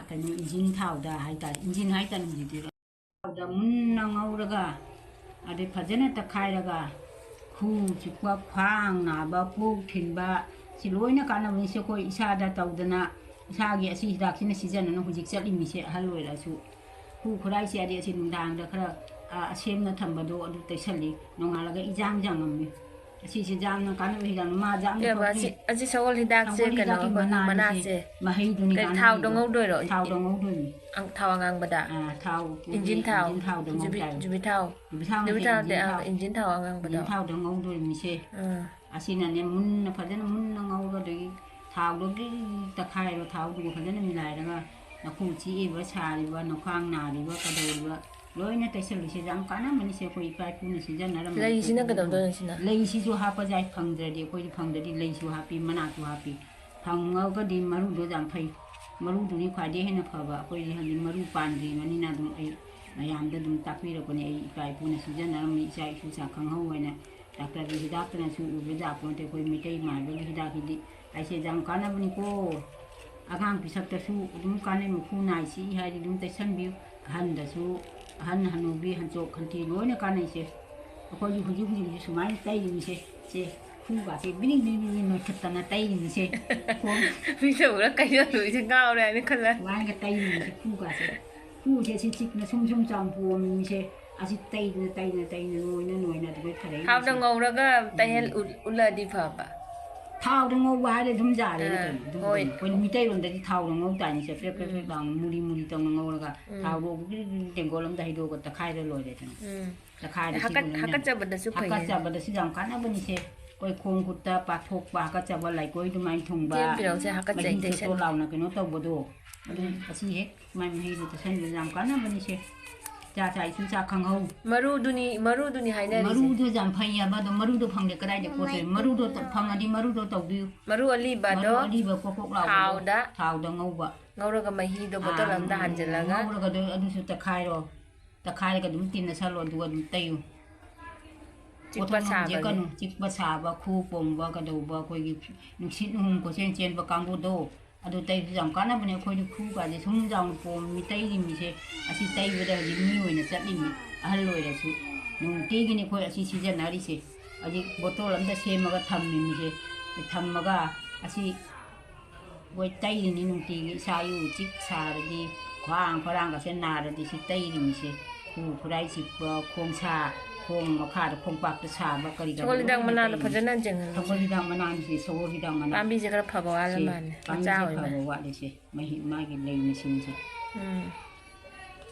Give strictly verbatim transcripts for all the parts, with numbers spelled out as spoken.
ꯀꯩꯅꯣ, ꯏꯟꯖꯤꯟ ꯊꯥꯎꯗ ꯍꯥꯏꯇꯥꯔꯦ, ꯏꯟꯖꯤꯟ ꯍꯥꯏꯇꯥꯔꯦ ꯍꯧꯖꯤꯛꯇꯤ꯫ ꯊꯥꯎꯗ ꯃꯨꯟꯅ ꯉꯧꯔꯒ, ꯑꯗꯩ ꯐꯖꯅ ꯇꯛꯈꯥꯏꯔꯒ, ꯈꯨ ꯆꯤꯛꯄ, ꯈ꯭ꯋꯥꯡ ꯅꯥꯕ, ꯄꯨꯛ ꯊꯤꯟꯕ, ꯁꯤ ꯂꯣꯏꯅ ꯀꯥꯟꯅꯕꯅꯤ꯫ ꯁꯤ ꯑꯩꯈꯣꯏ ꯏꯁꯥꯗ ꯇꯧꯗꯅ, ꯏꯁꯥꯒꯤ ꯑꯁꯤ ꯍꯤꯗꯥꯛꯁꯤꯅ ꯁꯤꯖꯤꯟꯅꯅ ꯍꯧꯖꯤꯛ ꯆꯠꯂꯤꯃꯤꯁꯦ꯫ ꯑꯍꯜ ꯑꯣꯏꯔꯛꯑꯁꯨ ꯈꯨ ꯈꯨꯔꯥꯏꯁꯦ ꯑꯗꯤ ꯑꯁꯤ ꯅꯨꯡꯗꯥꯡꯗ ꯈꯔ, ꯑ, ꯑꯁꯦꯝꯅ ꯊꯝꯕꯗꯣ ꯑꯗꯨ ꯇꯩꯁꯜꯂꯤ꯫ ꯅꯣꯡꯉꯥꯜꯂꯒ ꯏꯖꯥꯡ ꯖꯥꯡꯉꯝꯃꯤ꯫ ꯑꯁꯤꯁꯦ ꯌꯥꯝꯅ ꯀꯥꯟꯅꯕ ꯍꯤꯗꯥꯛꯅꯤ꯫ ꯃꯥ ꯌꯥꯝꯅ ꯑꯦꯕ, ꯐꯕꯅꯤ꯫ ꯑꯁꯤ, ꯑꯁꯤ ꯁꯒꯣꯜ ꯍꯤꯗꯥꯛꯁꯦ ꯁꯒꯣꯜ ꯀꯩꯅꯣ ꯍꯤꯗꯥꯛꯀꯤ ꯑꯩꯈꯣꯏꯒꯤ ꯃꯅꯥꯅꯤꯁꯦ, ꯃꯅꯥꯁꯦ꯫ ꯃꯍꯩꯗꯨꯅꯤ ꯀꯩ ꯊꯥꯎꯗ ꯀꯥꯟꯅꯕꯗꯣ꯫ ꯉꯧꯗꯣꯏꯔꯣ? ꯊꯥꯎꯗ ꯉꯧꯗꯣꯏꯅꯤ꯫ ꯑꯪ, ꯊꯥꯎ ꯑꯉꯥꯡꯕꯗ? ꯑꯥ, ꯊꯥꯎ, ꯏꯟꯖꯤꯟ ꯊꯥꯎ꯫ ꯏꯟꯖꯤꯟ ꯊꯥꯎꯗ ꯖꯨꯕꯤ-, ꯉꯧ ꯇꯥꯏ꯫ ꯖꯨꯕꯤ ꯊꯥꯎ꯫ ꯖꯨꯕꯤ ꯊꯥꯎ ꯖꯨꯕꯤ ꯅꯠꯇꯦ, ꯊꯥꯎ ꯅꯠꯇꯦ, ꯏꯟꯖꯤꯟ ꯑꯪ, ꯊꯥꯎ꯫ ꯏꯟꯖꯤꯟ ꯊꯥꯎ ꯑꯉꯥꯡꯕꯗꯣ꯫ ꯏꯟꯖꯤꯟ ꯊꯥꯎꯗ ꯉꯧꯗꯣꯏꯅꯤꯁꯦ꯫ ꯑꯥ꯫ ꯑꯁꯤꯅꯅꯦ ꯃꯨꯟꯅ, ꯐꯖꯅ ꯃꯨꯟꯅ ꯉꯧꯔꯒ, ꯑꯗꯒꯤ ꯊꯥꯎꯗꯣ ꯒ꯭ꯔꯤ ꯒ꯭ꯔꯤ ꯇꯛꯈꯥꯏꯔꯣ꯫ ꯊꯥꯎꯗꯨꯒ ꯐꯖꯅ ꯃꯤꯂꯥꯏꯔꯒ ꯅꯈꯣꯡ ꯆꯤꯛꯏꯕ, ꯁꯥꯔꯤꯕ, ꯅꯈ꯭ꯋꯥꯡ ꯅꯥꯔꯤꯕ, ꯀꯩꯗꯧꯔꯤꯕ ꯂꯣꯏꯅ ꯇꯩꯁꯜꯂꯨꯁꯦ꯫ ꯌꯥꯝ ꯀꯥꯟꯅꯕꯅꯤꯁꯦ, ꯑꯩꯈꯣꯏ ꯏꯄꯥ ꯏꯄꯨꯅ ꯁꯤꯖꯤꯟꯅꯔꯝꯕ ꯂꯩꯁꯤꯅ ꯄꯣꯠꯅꯤꯀꯣ꯫ ꯀꯩꯗꯧꯗꯣꯏꯅꯣ ꯁꯤꯅ? ꯂꯩꯁꯤꯁꯨ ꯍꯥꯞꯄ ꯌꯥꯏ, ꯐꯪꯗ꯭ꯔꯗꯤ, ꯑꯩꯈꯣꯏꯗꯤ ꯐꯪꯗ꯭ꯔꯗꯤ ꯂꯩꯁꯨ ꯍꯥꯞꯄꯤ, ꯃꯅꯥꯁꯨ ꯍꯥꯞꯄꯤ꯫ ꯐꯪꯉꯒꯗꯤ ꯃꯔꯨꯗꯣ ꯌꯥꯝ ꯐꯩ, ꯃꯔꯨꯗꯨꯅꯤ ꯈ꯭ꯋꯥꯏꯗꯒꯤ ꯍꯦꯟꯅ ꯐꯕ꯫ ꯑꯩꯈꯣꯏꯗꯤ ꯍꯧꯖꯤꯛ ꯃꯔꯨ ꯄꯥꯟꯗ꯭ꯔꯤꯕꯅꯤꯅ ꯑꯗꯨꯝ ꯑꯩ ꯃꯌꯥꯝꯗ ꯑꯗꯨꯝ ꯇꯥꯛꯄꯤꯔꯛꯄꯅꯤ꯫ ꯑꯩ ꯏꯄꯥ ꯏꯄꯨꯅ ꯁꯤꯖꯤꯟꯅꯔꯝꯃꯤ, ꯏꯆꯥ ꯏꯁꯨ ꯁꯥ ꯈꯪꯍꯧ ꯍꯥꯏꯅ꯫ ꯗꯥꯛꯇꯔꯒꯤ ꯍꯤꯗꯥꯛꯇꯅꯁꯨ ꯎꯕ ꯌꯥꯄꯣꯟꯇꯦ꯫ ꯑꯩꯈꯣꯏ ꯃꯩꯇꯩ ꯃꯥꯏꯕꯒꯤ ꯍꯤꯗꯥꯛꯁꯤꯗꯤ ꯑꯩꯁꯦ ꯌꯥꯝ ꯀꯥꯟꯅꯕꯅꯤꯀꯣ꯫ ꯑꯉꯥꯡ ꯄꯤꯁꯛꯇꯁꯨ ꯑꯗꯨꯝ ꯀꯥꯟꯅꯩ, ꯃꯈꯨ ꯅꯥꯏ ꯆꯤꯛꯏ ꯍꯥꯏꯗꯤ ꯑꯗꯨꯝ ꯇꯩꯁꯟꯕꯤꯌꯨ꯫ ꯑꯍꯟꯗꯁꯨ, ꯑꯍꯟ ꯍꯅꯨꯕꯤ ꯍꯟꯆꯣꯛ ꯍꯟꯊꯤ ꯂꯣꯏꯅ ꯀꯥꯟꯅꯩꯁꯦ꯫ ꯑꯩꯈꯣꯏꯒꯤ ꯍꯧꯖꯤꯛ ꯍꯧꯖꯤꯛ ꯍꯧꯖꯤꯛ ꯁꯨꯃꯥꯏꯅ ꯇꯩꯔꯤꯃꯤꯁꯦ, ꯁꯦ, ꯈꯨꯒꯥꯁꯦ ꯕꯤꯔꯤ ꯕꯤꯔꯤ ꯕꯤꯔꯤ ꯅꯣꯏꯈꯠꯇꯅ ꯇꯩꯔꯤꯃꯤꯁꯦ꯫ ꯈꯣꯡ ꯃꯤꯅ ꯎꯔ ꯀꯩꯅꯣ ꯇꯧꯔꯤꯁꯦ ꯉꯥꯎꯔꯦ ꯍꯥꯏꯅ ꯈꯜꯂ꯫ ꯁꯨꯃꯥꯏꯅꯒ ꯇꯩꯔꯤꯃꯤꯁꯦ ꯈꯨꯒꯥꯁꯦ꯫ ꯈꯨꯁꯦ ꯁꯤ ꯆꯤꯛꯅ ꯁꯨꯝ ꯁꯨꯝ ꯆꯥꯎꯄꯣꯝꯃꯤꯁꯦ꯫ ꯑꯁꯤ ꯇꯩꯗꯅ, ꯇꯩꯗꯅ, ꯇꯩꯗꯅ ꯅꯣꯏꯅ, ꯅꯣꯏꯅ ꯑꯗꯨꯃꯥꯏ ꯐꯔꯛꯏꯅꯤꯁꯦ꯫ ꯊꯥꯎꯗ ꯉꯧꯔꯒ ꯇꯩꯍꯜ-, ꯎꯝ꯫ ꯎꯠ-, ꯎꯠꯂꯗꯤ ꯐꯕ꯫ ꯊꯥꯎꯗ ꯉꯧꯕ ꯍꯥꯏꯔꯦ ꯑꯗꯨꯝ ꯌꯥꯔꯦꯅꯦ ꯑꯥ, ꯀꯩꯅꯣ꯫ ꯑꯗꯨꯝ ꯍꯣꯏ꯫ ꯀꯩꯅꯣ꯫ ꯑꯩꯈꯣꯏ ꯃꯤꯇꯩꯔꯣꯝꯗꯗꯤ ꯊꯥꯎꯗ ꯉꯧ ꯇꯥꯅꯤ, ꯆꯦ, ꯄ꯭ꯔꯦꯛ ꯄ꯭ꯔꯦꯛ ꯄ꯭ꯔꯦꯛ ꯎꯝ꯫ ꯂꯥꯎꯅ ꯃꯨꯔꯤ ꯃꯨꯔꯤ ꯇꯧꯅ ꯉꯧꯔꯒ ꯎꯝ꯫ ꯊꯥꯎꯗꯣ ꯒ꯭ꯔꯤ ꯒ꯭ꯔꯤ ꯇꯦꯡꯀꯣꯠ ꯑꯝꯗ ꯍꯩꯗꯣꯛꯑꯒ ꯇꯛꯈꯥꯏꯔ ꯂꯣꯏꯔꯦꯗꯅ꯫ ꯎꯝ꯫ ꯇꯛꯈꯥꯏꯔꯦ ꯍꯥꯀꯠ-, ꯁꯤꯒꯨꯝꯕꯅ꯫ ꯍꯥꯀꯠꯆꯕꯗꯁꯨ ꯐꯩꯌꯦ꯫ ꯍꯥꯀꯠꯆꯕꯗꯁꯨ ꯌꯥꯝ ꯀꯥꯟꯅꯕꯅꯤꯁꯦ꯫ ꯑꯩꯈꯣꯏ ꯈꯣꯡ ꯈꯨꯠꯇ ꯄꯥꯊꯣꯛꯄ, ꯍꯥꯀꯠꯆꯕ, ꯂꯥꯏꯀꯣꯏ ꯑꯗꯨꯃꯥꯏꯅ ꯊꯨꯡꯕ, ꯆꯦꯟ ꯄꯤꯔꯛꯎꯁꯦ, ꯍꯥꯀꯠꯆꯩ, ꯃꯍꯤ ꯇꯣꯇꯣ ꯇꯩꯁꯟ-꯫ ꯂꯥꯎꯅ ꯀꯩꯅꯣ ꯇꯧꯕꯗꯣ, ꯑꯗꯨꯝ ꯎꯝ꯫ ꯑꯁꯤ ꯍꯦꯛ ꯃꯥꯏ ꯃꯍꯤꯗꯣ ꯇꯩꯁꯟꯕꯗ ꯌꯥꯝ ꯀꯥꯟꯅꯕꯅꯤꯁꯦ꯫ ꯆꯥ ꯆꯥ ꯏꯁꯨ ꯆꯥ ꯈꯪꯍꯧ꯫ ꯃꯔꯨꯗꯨꯅꯤ, ꯃꯔꯨꯗꯨꯅꯤ ꯍꯥꯏꯅꯔꯤꯁꯦ꯫ ꯃꯔꯨꯗꯣ ꯌꯥꯝ ꯐꯩ ꯍꯥꯏꯕ, ꯑꯗꯣ ꯃꯔꯨꯗꯣ ꯐꯪꯗꯦ ꯀꯗꯥꯏꯗ ꯀꯣꯠꯇꯣꯏ? ꯃꯔꯨꯗꯣ ꯇ-, ꯐꯪꯉꯗꯤ ꯃꯔꯨꯗꯣ ꯇꯧꯕꯤꯌꯨ꯫ ꯃꯔꯨ ꯑꯂꯤꯕꯗꯣ ꯃꯔꯨ ꯑꯂꯤꯕ ꯀꯣꯛ ꯀꯣꯛ ꯂꯥꯎꯕꯗꯣ ꯊꯥꯎꯗ ꯊꯥꯎꯗ ꯉꯧꯕ꯫ ꯉꯧꯔꯒ ꯃꯍꯤꯗꯣ ꯕꯣꯇꯜ ꯑꯥ, ꯑꯃꯗ ꯎꯝ, ꯍꯥꯟꯖꯤꯜꯂꯒ꯫ ꯉꯧꯔꯒ ꯑꯗꯨ, ꯑꯗꯨꯁꯨ ꯇꯛꯈꯥꯏꯔꯣ꯫ ꯇꯛꯈꯥꯏꯔꯒ ꯑꯗꯨꯝ ꯇꯤꯟ ꯑꯁꯜꯂꯣ, ꯑꯗꯨꯒ ꯑꯗꯨꯝ ꯇꯩꯌꯨ꯫ ꯆꯤꯛꯄ ꯄꯣꯠꯊꯣꯛ ꯁꯥꯕꯒꯤ꯫ ꯅꯨꯡꯖꯦꯛꯀꯅꯨ, ꯆꯤꯛꯄ ꯁꯥꯕ, ꯈꯨ ꯄꯣꯝꯕ, ꯀꯩꯗꯧꯕ, ꯑꯩꯈꯣꯏꯒꯤ ꯅꯨꯡꯁꯤꯠ ꯅꯨꯡ ꯀꯣꯏꯆꯦꯟ ꯆꯦꯟꯕ ꯀꯥꯡꯕꯨꯗꯣ, ꯑꯗꯨ ꯇꯩꯕꯁꯨ ꯌꯥꯝ ꯀꯥꯟꯅꯕꯅꯦ꯫ ꯑꯩꯈꯣꯏꯗꯤ ꯈꯨ ꯀꯥꯁꯦ ꯁꯨꯝ ꯆꯥꯎꯅ ꯄꯣꯝꯃꯤ, ꯇꯩꯔꯤꯃꯤꯁꯦ꯫ ꯑꯁꯤ ꯇꯩꯕꯗ ꯍꯧꯖꯤꯛ ꯃꯤ ꯑꯣꯏꯅ ꯆꯠꯂꯤꯃꯤ, ꯑꯍꯜ ꯑꯣꯏꯔꯁꯨ꯫ ꯅꯨꯡꯇꯤꯒꯤꯅꯤ ꯑꯩꯈꯣꯏ ꯑꯁꯤ ꯁꯤꯖꯤꯟꯅꯔꯤꯁꯦ꯫ ꯍꯧꯖꯤꯛ ꯕꯣꯇꯣꯜ ꯑꯝꯗ ꯁꯦꯝꯃꯒ ꯊꯝꯃꯤꯃꯤꯁꯦ꯫ ꯊꯝꯃꯒ ꯑꯁꯤ ꯑꯩꯈꯣꯏ ꯇꯩꯔꯤꯅꯤ ꯅꯨꯡꯇꯤꯒꯤ꯫ ꯏꯁꯥ ꯏꯎ ꯆꯤꯛ ꯁꯥꯔꯗꯤ, ꯈ꯭ꯋꯥꯡ ꯈ꯭ꯋꯥꯔꯥꯡꯒꯁꯦ ꯅꯥꯔꯗꯤ ꯁꯤ ꯇꯩꯔꯤꯃꯤꯁꯦ꯫ ꯈꯨ ꯈꯨꯔꯥꯏ ꯆꯤꯛꯄ, ꯈꯣꯡ ꯁꯥ, ꯈꯣꯡ ꯃꯈꯥꯗ ꯈꯣꯡꯄꯥꯛꯇ ꯁꯥꯕ, ꯀꯔꯤ ꯀꯔꯥ ꯁꯒꯣꯜ ꯍꯤꯗꯥꯛ ꯂꯣꯏꯅ ꯃꯅꯥꯗꯣ ꯇꯩꯔꯤꯃꯤ꯫ ꯐꯖꯅ ꯌꯦꯡꯍꯜꯂꯨ꯫ ꯁꯒꯣꯜ ꯍꯤꯗꯥꯛ ꯃꯅꯥꯅꯤ ꯁꯤ, ꯁꯒꯣꯜ ꯍꯤꯗꯥꯛ ꯃꯅꯥ꯫ ꯄꯥꯝꯕꯤꯁꯦ ꯈꯔ ꯐꯕ ꯋꯥꯠꯂ ꯁꯤ ꯃꯥꯜꯂꯦ, ꯃꯆꯥ ꯄꯥꯝꯕꯤꯁꯦ ꯑꯣꯏꯕ꯫ ꯐꯕ ꯋꯥꯠꯂꯤꯁꯦ, ꯃꯍꯤ-, ꯃꯥꯒꯤ ꯂꯩ ꯃꯁꯤꯡꯁꯦ꯫ ꯎꯝ꯫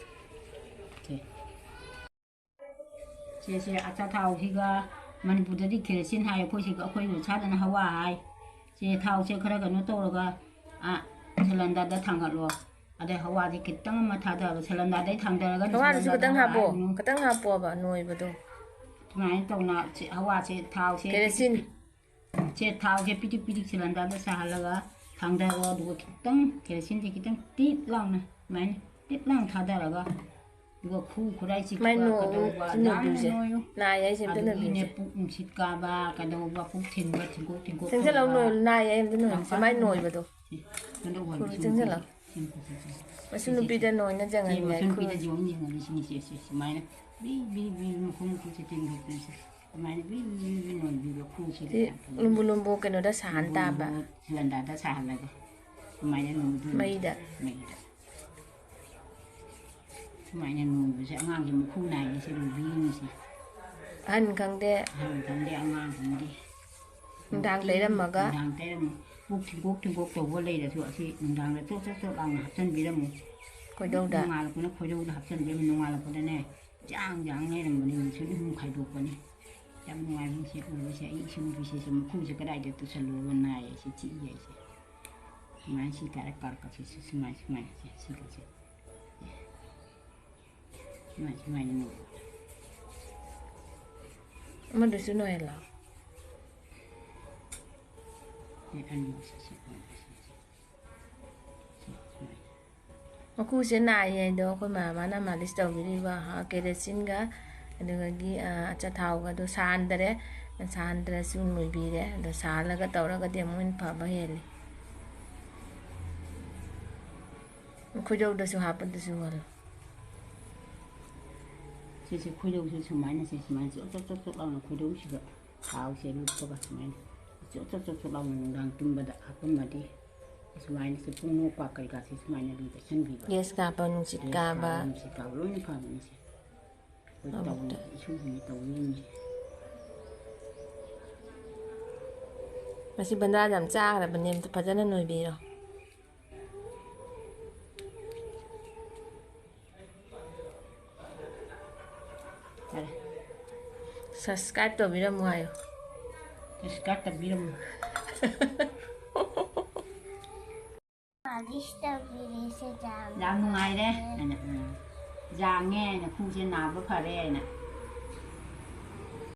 ꯁꯦ꯫ ꯁꯦ, ꯁꯦ, ꯑꯆꯥꯊꯥꯎꯁꯤꯒ, ꯃꯅꯤꯄꯨꯔꯗꯗꯤ ꯀꯦꯔꯣꯁꯤꯟ ꯍꯥꯏ, ꯑꯩꯈꯣꯏ ꯁꯤꯒ, ꯑꯩꯈꯣꯏ ꯁ꯭ꯋꯥꯏꯗꯅ ꯍꯋꯥ ꯍꯥꯏ꯫ ꯁꯦ, ꯊꯥꯎꯁꯦ ꯈꯔ ꯀꯩꯅꯣ ꯇꯧꯔꯒ, ꯑ, ꯁꯤꯂꯤꯟꯗꯔꯗ ꯊꯥꯡꯒꯠꯂꯣ꯫ ꯑꯗꯩ ꯍꯋꯥꯁꯦ ꯈꯤꯇꯪ ꯑꯃ ꯊꯥꯗꯔꯣ, ꯁꯤꯂꯤꯟꯗꯔꯗꯩ ꯊꯥꯡꯗꯔꯒ ꯍꯋꯥꯗꯨꯁꯨ ꯁꯤꯂꯤꯟꯗꯔꯗ ꯈꯤꯇꯪ ꯍꯥꯞꯄꯣ, ꯍꯥꯏꯔꯨꯅꯨ꯫ ꯈꯤꯇꯪ ꯍꯥꯞꯄꯣꯕ ꯅꯣꯏꯕꯗꯣ꯫ ꯁꯨꯃꯥꯏꯅ ꯇꯧꯅ ꯁꯤ ꯍꯋꯥꯁꯦ, ꯊꯥꯎꯁꯦ ꯀꯦꯔꯣꯁꯤꯟ꯫ ꯁꯦ, ꯊꯥꯎꯁꯦ ꯄꯤꯗꯤꯛ ꯄꯤꯗꯤꯛ ꯁꯤꯂꯤꯟꯗꯔꯗ ꯁꯥꯍꯜꯂꯒ ꯊꯥꯡꯗꯔꯣ, ꯑꯗꯨꯒ ꯈꯤꯇꯪ ꯀꯦꯔꯣꯁꯤꯟꯁꯦ ꯈꯤꯇꯪ ꯇꯤꯠ ꯂꯥꯎꯅ, ꯁꯨꯃꯥꯏꯅ ꯇꯤꯠ ꯂꯥꯎꯅ ꯊꯥꯗꯔꯒ, ꯑꯗꯨꯒ ꯈꯨ ꯈꯨꯔꯥꯏ ꯆꯤꯛꯄ ꯃꯥꯏ ꯅꯣ-, ꯀꯩꯗꯧꯕ ꯁꯤ ꯌꯥꯝꯅ ꯅꯣꯏꯕꯤꯁꯦ꯫ ꯅꯣꯏꯌꯨ꯫ ꯅꯥꯏ ꯍꯥꯏꯁꯦ ꯑꯝꯇ ꯑꯗꯒꯤꯅꯦ ꯅꯣꯏꯕꯤꯁꯦ꯫ ꯄꯨꯛ ꯅꯨꯡꯁꯤꯠ ꯀꯥꯕ ꯀꯩꯗꯧꯕ, ꯄꯨꯛ ꯊꯤꯟꯕ, ꯊꯤꯟꯗꯣꯛ ꯊꯤꯟꯗꯣꯛ ꯆꯪꯁꯤꯜꯂꯛꯎ, ꯇꯧꯕ꯫ ꯅꯣꯏ-, ꯅꯥꯏ ꯍꯥꯏ ꯑꯝꯇ ꯅꯣꯏꯕꯤꯁꯦ꯫ ꯌꯥꯝ ꯃꯥꯏ ꯀꯟꯅ ꯅꯣꯏꯕꯗꯣ꯫ ꯁꯤ ꯍꯟꯗꯛ ꯈꯨꯔꯨ ꯋꯥꯏꯒꯤꯁꯤ ꯆꯪꯁꯤꯜꯂꯛꯎ꯫ ꯁꯤ, ꯁꯤ, ꯁꯤ, ꯁꯤ꯫ ꯃꯁꯨ ꯁꯤ, ꯁꯤ, ꯅꯨꯄꯤꯗ ꯁꯤ꯫ ꯅꯣꯏꯅ ꯁꯤ ꯆꯪꯍꯟꯒꯦ ꯍꯥꯏ ꯃꯁꯨ ꯈꯨꯔꯨ꯫ ꯅꯨꯄꯤꯗ ꯌꯣꯝ ꯌꯦꯡꯍꯜꯂꯤ, ꯁꯤꯅꯤ, ꯁꯤ, ꯁꯤ, ꯁꯨꯃꯥꯏꯅ ꯕꯤ, ꯕꯤ, ꯕꯤ, ꯃꯈꯣꯡ ꯃꯈꯨꯠꯁꯦ ꯇꯤꯡꯊꯣꯛꯇꯅ ꯁꯤ꯫ ꯑꯗꯨꯃꯥꯏꯅ ꯕꯤ, ꯕꯤ, ꯕꯤ ꯅꯣꯏꯕꯤꯕ ꯈꯨꯔꯨꯁꯤꯗ ꯁꯤ ꯌꯥꯝ ꯐꯖꯩ꯫ ꯂꯨꯝꯕꯨ ꯂꯨꯝꯕꯨ ꯀꯩꯅꯣꯗ ꯁꯥꯍꯟ ꯇꯥꯕ꯫ ꯂꯨꯝꯕꯨ ꯁꯤꯂꯤꯟꯗꯔꯗ ꯁꯥꯍꯜꯂꯒ꯫ ꯑꯗꯨꯃꯥꯏꯅ ꯅꯣꯏꯗꯣꯏꯅꯤ꯫ ꯃꯩꯗ꯫ ꯃꯩꯗ꯫ ꯁꯨꯃꯥꯏꯅ ꯅꯣꯏꯕꯁꯦ ꯑꯉꯥꯡꯁꯦ ꯃꯈꯨ ꯅꯥꯏꯔꯤꯁꯦ ꯅꯨꯕꯤꯅꯤꯁꯦ꯫ ꯑꯍꯟ ꯈꯪꯗꯦ꯫ ꯑꯍꯟ ꯈꯪꯗꯦ, ꯑꯉꯥꯡ ꯈꯪꯗꯦ꯫ ꯅꯨꯡꯗꯥꯡ ꯇꯩꯔꯝꯃꯒ꯫ ꯅꯨꯡꯗꯥꯡ ꯇꯩꯔꯝꯃꯤ꯫ ꯄꯨꯛ ꯊꯤꯟꯗꯣꯛ ꯊꯤꯟꯗꯣꯛ ꯇꯧꯕ ꯂꯩꯔꯁꯨ ꯑꯁꯤ ꯅꯨꯡꯗꯥꯡꯗ ꯆꯣꯠ ꯆꯣꯠ ꯆꯣꯠ ꯂꯥꯎꯅ ꯍꯥꯞꯆꯤꯟꯕꯤꯔꯝꯃꯨ꯫ ꯈꯣꯏꯗꯧꯗ꯫ ꯅꯣꯡꯉꯥꯜꯂꯛꯄꯅ ꯈꯣꯏꯗꯧꯗ ꯍꯥꯞꯆꯤꯟꯕꯤꯔꯝꯃꯨ꯫ ꯅꯣꯡꯉꯥꯜꯂꯛꯄꯗꯅꯦ ꯖꯥꯡ ꯖꯥꯡ ꯂꯩꯔꯝꯕꯅꯤ, ꯅꯨꯃꯤꯠꯁꯨ ꯑꯗꯨꯝ ꯈꯥꯏꯗꯣꯛꯄꯅꯤ꯫ ꯌꯥꯝ ꯅꯨꯡꯉꯥꯏꯕꯅꯤ ꯁꯤ ꯎꯕꯁꯦ꯫ ꯑꯩ ꯏꯁꯨ ꯅꯨꯄꯤꯁꯦ ꯁꯤ ꯃꯈꯨꯁꯦ ꯀꯗꯥꯏꯗ ꯇꯨꯁꯜꯂꯨꯔꯒ ꯅꯥꯏꯌꯦ ꯁꯤ ꯆꯤꯛꯏ ꯍꯥꯏꯁꯦ꯫ ꯁꯨꯃꯥꯏꯅ ꯁꯤ ꯇꯥꯔꯦ ꯀꯥꯔꯛꯀꯁꯤꯁꯨ ꯁꯨꯃꯥꯏ ꯁꯨꯃꯥꯏꯅ ꯁꯤ ꯁꯤꯒꯁꯦ꯫ ꯁꯨꯃꯥꯏ ꯁꯨꯃꯥꯏꯅ ꯅꯣꯏ꯫ ꯑꯃꯗꯨꯁꯨ ꯅꯣꯏꯍꯜꯂꯣ꯫ ꯁꯤ ꯑꯅꯤꯁꯤꯁꯨ ꯁꯤ ꯁꯨꯃꯥꯏꯅ꯫ ꯃꯈꯨꯁꯦ ꯅꯥꯏ ꯍꯥꯏꯗꯣ ꯑꯩꯈꯣꯏ ꯃꯃꯥꯅ ꯃꯥꯂꯤꯁ ꯇꯧꯕꯤꯔꯤꯕ, ꯍꯥ, ꯀꯦꯔꯣꯁꯤꯟꯒ ꯑꯗꯨꯗꯒꯤ, ꯑ, ꯑꯆꯥꯊꯥꯎꯒꯗꯣ ꯁꯥꯍꯟꯗꯔꯦ꯫ ꯁꯥꯍꯟꯗ꯭ꯔꯁꯨ ꯅꯣꯏꯕꯤꯔꯦ꯫ ꯑꯗꯣ ꯁꯥꯍꯜꯂꯒ ꯇꯧꯔꯒꯗꯤ ꯑꯃꯨꯛ ꯍꯦꯟꯅ ꯐꯕ ꯍꯦꯜꯂꯤ꯫ ꯈꯣꯏꯗꯧꯗꯁꯨ ꯍꯥꯞꯄꯗꯁꯨ ꯍꯜꯂꯣ꯫ ꯁꯤꯁꯦ ꯈꯣꯏꯗꯧꯁꯦ ꯁꯨꯃꯥꯏꯅ, ꯁꯦ ꯁꯨꯃꯥꯏꯅ ꯆꯣꯠ ꯆꯣꯠ ꯆꯣꯠ ꯆꯣꯠ ꯂꯥꯎꯅ ꯈꯣꯏꯗꯧꯁꯤꯗ ꯊꯥꯎꯁꯦ ꯂꯨꯞꯄꯒ ꯁꯨꯃꯥꯏꯅ ꯆꯣꯠ ꯆꯣꯠ ꯆꯣꯠ ꯆꯣꯠ ꯂꯥꯎꯅ ꯅꯨꯡꯗꯥꯡ ꯇꯨꯝꯕꯗ ꯍꯥꯞꯄꯝꯃꯗꯤ, ꯁꯨꯃꯥꯏꯅ ꯁꯤ ꯄꯨꯡꯅꯣꯛ ꯀ꯭ꯋꯥꯛ ꯀꯩꯀꯥꯁꯦ ꯁꯨꯃꯥꯏꯅ ꯑꯗꯨꯝ ꯇꯩꯁꯟꯕꯤꯕ꯫ ꯒ꯭ꯌꯥꯁ ꯀꯥꯞꯄ, ꯅꯨꯡꯁꯤꯠ ꯒ꯭ꯌꯥꯁ ꯀꯥꯕ꯫ ꯀꯥꯕ, ꯅꯨꯡꯁꯤꯠ ꯀꯥꯕ ꯂꯣꯏꯅ ꯐꯕꯅꯤ ꯁꯦ꯫ ꯑꯩꯈꯣꯏ ꯇꯧ-, ꯑꯃꯨꯛꯇ꯫ ꯏꯁꯨꯡꯁꯤꯅꯤ ꯇꯧꯔꯤꯁꯦ꯫ ꯃꯁꯤ ꯕꯟꯗꯥꯗ ꯌꯥꯝ ꯆꯥꯈ꯭ꯔꯕꯅꯦ, ꯑꯝꯇ ꯐꯖꯅ ꯅꯣꯏꯕꯤꯔꯣ꯫ ꯐꯔꯦ꯫ Subscribe ꯇꯧꯕꯤꯔꯝꯃꯨ ꯍꯥꯏꯌꯣ꯫ Subscribe ꯇꯧꯕꯤꯔꯝꯃꯨ꯫ ꯃꯥꯂꯤꯁ ꯇꯧꯕꯤꯔꯦ, ꯁꯦ ꯌꯥꯝ ꯌꯥꯝ ꯅꯨꯡꯉꯥꯏꯔꯦ ꯅꯨꯡꯉꯥꯏꯔꯦ꯫ ꯍꯥꯏꯅ, ꯎꯝ꯫ ꯌꯥꯡꯉꯦ ꯍꯥꯏꯅ, ꯈꯨꯎꯁꯦ ꯅꯥꯕ ꯐꯔꯦ ꯍꯥꯏꯅ꯫